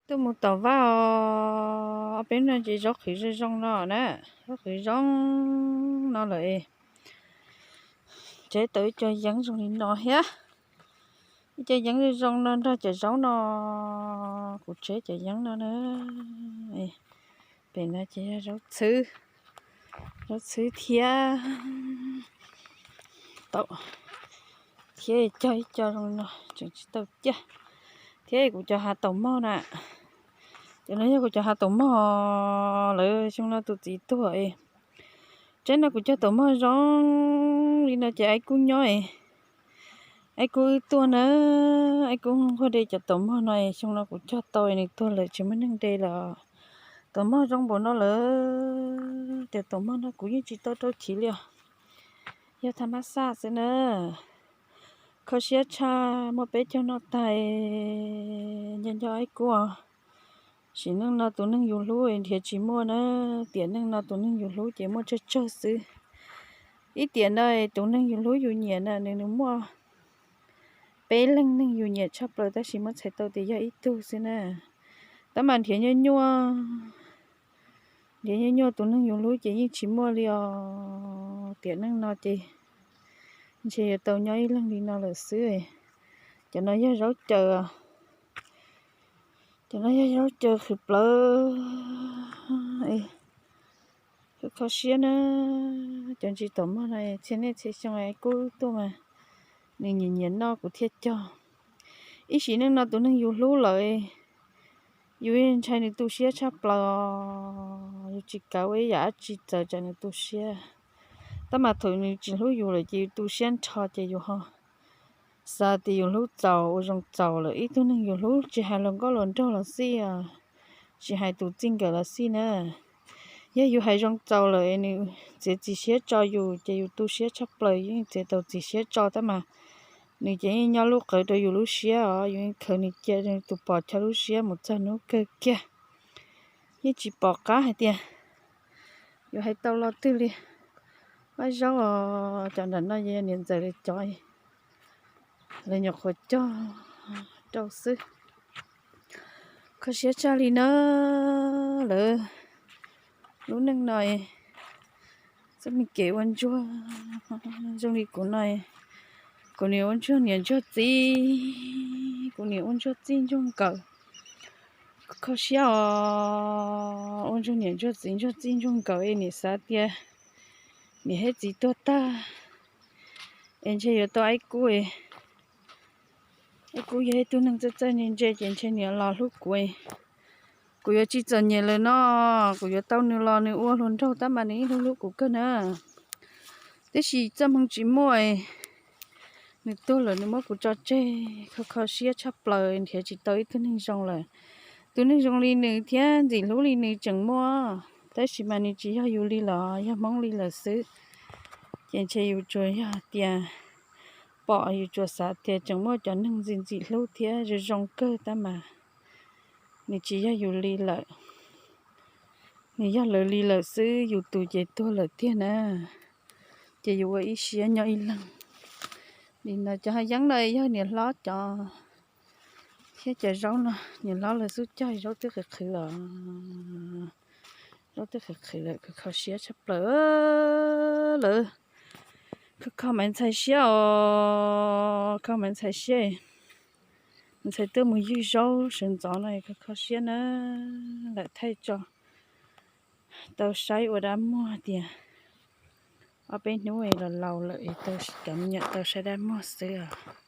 Tuaj mus tom vaj os, ob peb hnub no ces zaub qhwv zoo zoo no na, zaub qhwv zoo no lawm. Tsev tau ib co yeeb zoo li no thiab, ib co yeeb zoo zoo no nrog cov zaub no, kuv tsev cov yeeb no na. Pem no ces yog zaub txhwb, zaub txhwb thiab tau, thiab cog ib co zoo no tseem tsis tau ciaj, thiab kuv cov hav taum mog na. Cov no yog kuv cov hav taum mog, lawv xyoo no tus txiv tuag. Tsev no kuv cog taum mog zoo li no ces Aib Kub nyob, Aib Kub wb tuaj na. Aib Kub nquag de cov taum mog no, xyoo no kuv cog tau nws tuag lawm tsis muaj neeg de lawm. Taum mog zoo npaum no lawm, cov taum mog no kuv yeej tsis tau rau chiv li os. Yog tham mab xaj xwb na. Kho siab tshaj, muaj peb caug noj tag, nco nco Aib Kub os. Sim neej no tus neeg yus hlub nrhiav tsis muaj na, tiam neej no tus neeg yus hlub ces muaj tsawg tsawg xwb. Ib tiam no tus neeg yus hlub yus nyiam na nws nws muaj peb leeg neeg yus nyiam tshaj plaws tab sis muab txhais tau tias yog ib tug xwb na. Tab mas nrhiav nyuaj nyuaj, nrhiav nyuaj nyuaj tus neeg yus hlub ces yeej tsis muaj li os. Tiam neej no ces ntshe yuav tau nyob ib leeg li no lawm xwb. Cov no yog zaub caws, cov no yog zaub caws qhwv plawv. Kho siab na, cov ntsis taum mog no txhia niaj txhia xyoo Aib Kub tuaj mas nws nyiam nyiam noj kuv thiaj cog. Ib sim neej no tus neeg yus hlub lawm, yus ntshai nws tu siab tshaj plaws, yus tsis kav ua ib yam dab tsi txawm tsam nws tu siab. Tab mas thaum nws tsis hlub yus lawm ces yus tu siab nrho ces yus ho xav tias yus hlub txaus ua zoo txaus lawm. Ib tug neeg yus hlub tsis hais luag nkauj luag nraug los xij, tsis hais tus txij nkawm los xij na, yog yus hais zoo txaus lawm nws txiav txim siab tso yus ces yus tu siab tshaj plaws. Yus yeej txiav tau txim siab tso tab mas nws ces yeej nyob lub qawv rau yus lub siab os. Yus yeej khaws nws cia tus pom chaw lub siab mus txog hnub kawg kiag. Yeej tsis pom qab hais tias yuav hais tau lo twg li. Pab zaub os, cov nram no yog niam ntxawm lawv cov, lawv nyuam qhuav cog rau xwb. Kho siab tshaj li na. Lawv lub neej no txoj me kev ua ntsuag zoo li kuv no, kuv niam ua ntsuag niam ntsuag txiv, kuv niam ua ntsuag txij ntsuag nkawm. Kho siab os, ua ntsuag niam ntsuag txiv ntsuag txij ntsuag nkawm es niam xav tias niam thiab txiv tuag tag es ntshe yuav tau Aib Kub. Aib Kub yog ib tug neeg txawj txawj ntse ntse ces ntshe niam los hlub kuv, kuv yuav tsis txom nyem lawm no, kuv yuav tau nws los nws ua hluas nraug tab mas nws yeej hlub hlub kuv kawg na. Tiam sis txoj hmoo tsis muaj, nws tuag lawm nws muab kuv tso tseg, kho kho siab tshaj plaws, nrhiav tsis tau ib tug neeg zoo lawm. Tus neeg zoo li nws thiab ntxim hlub li nws tseem muaj, tab sis mas nws tsis yog yus li lawm, yog Hmoob li lawm xwb. Ces ntshe yus tsuas yog tias pom yus tsuas xav tias tseem muaj cov neeg ntxim ntxim hlub thiab zoo zoo kawg tab mas nws tsis yog yus li lawm. Nws yog lawv li lawm xwb, yus tus ces tuag lawm tiag na. Ces yus ua ib siab nyob ib leeg li no. Cov hav yeeb no yog niam hlob cov thiab cov zaub no, niam hlob lawv xub cog zaub twb qhwv qhwv lawm. Zaub twb qhwv qhwv lawm, kho kho siab tshaj plaws lawm. Kho kho Maiv Ntxhais siab os, kho Maiv Ntxhais siab. Ntxhais tuaj mus ywg zaub sawv ntxov no kho kho siab na. Lam thaij tso, tau saib ua dab muag tias ob peb hnub los laus lawm es tau cov me nyuam tau saib dab muag xwb os.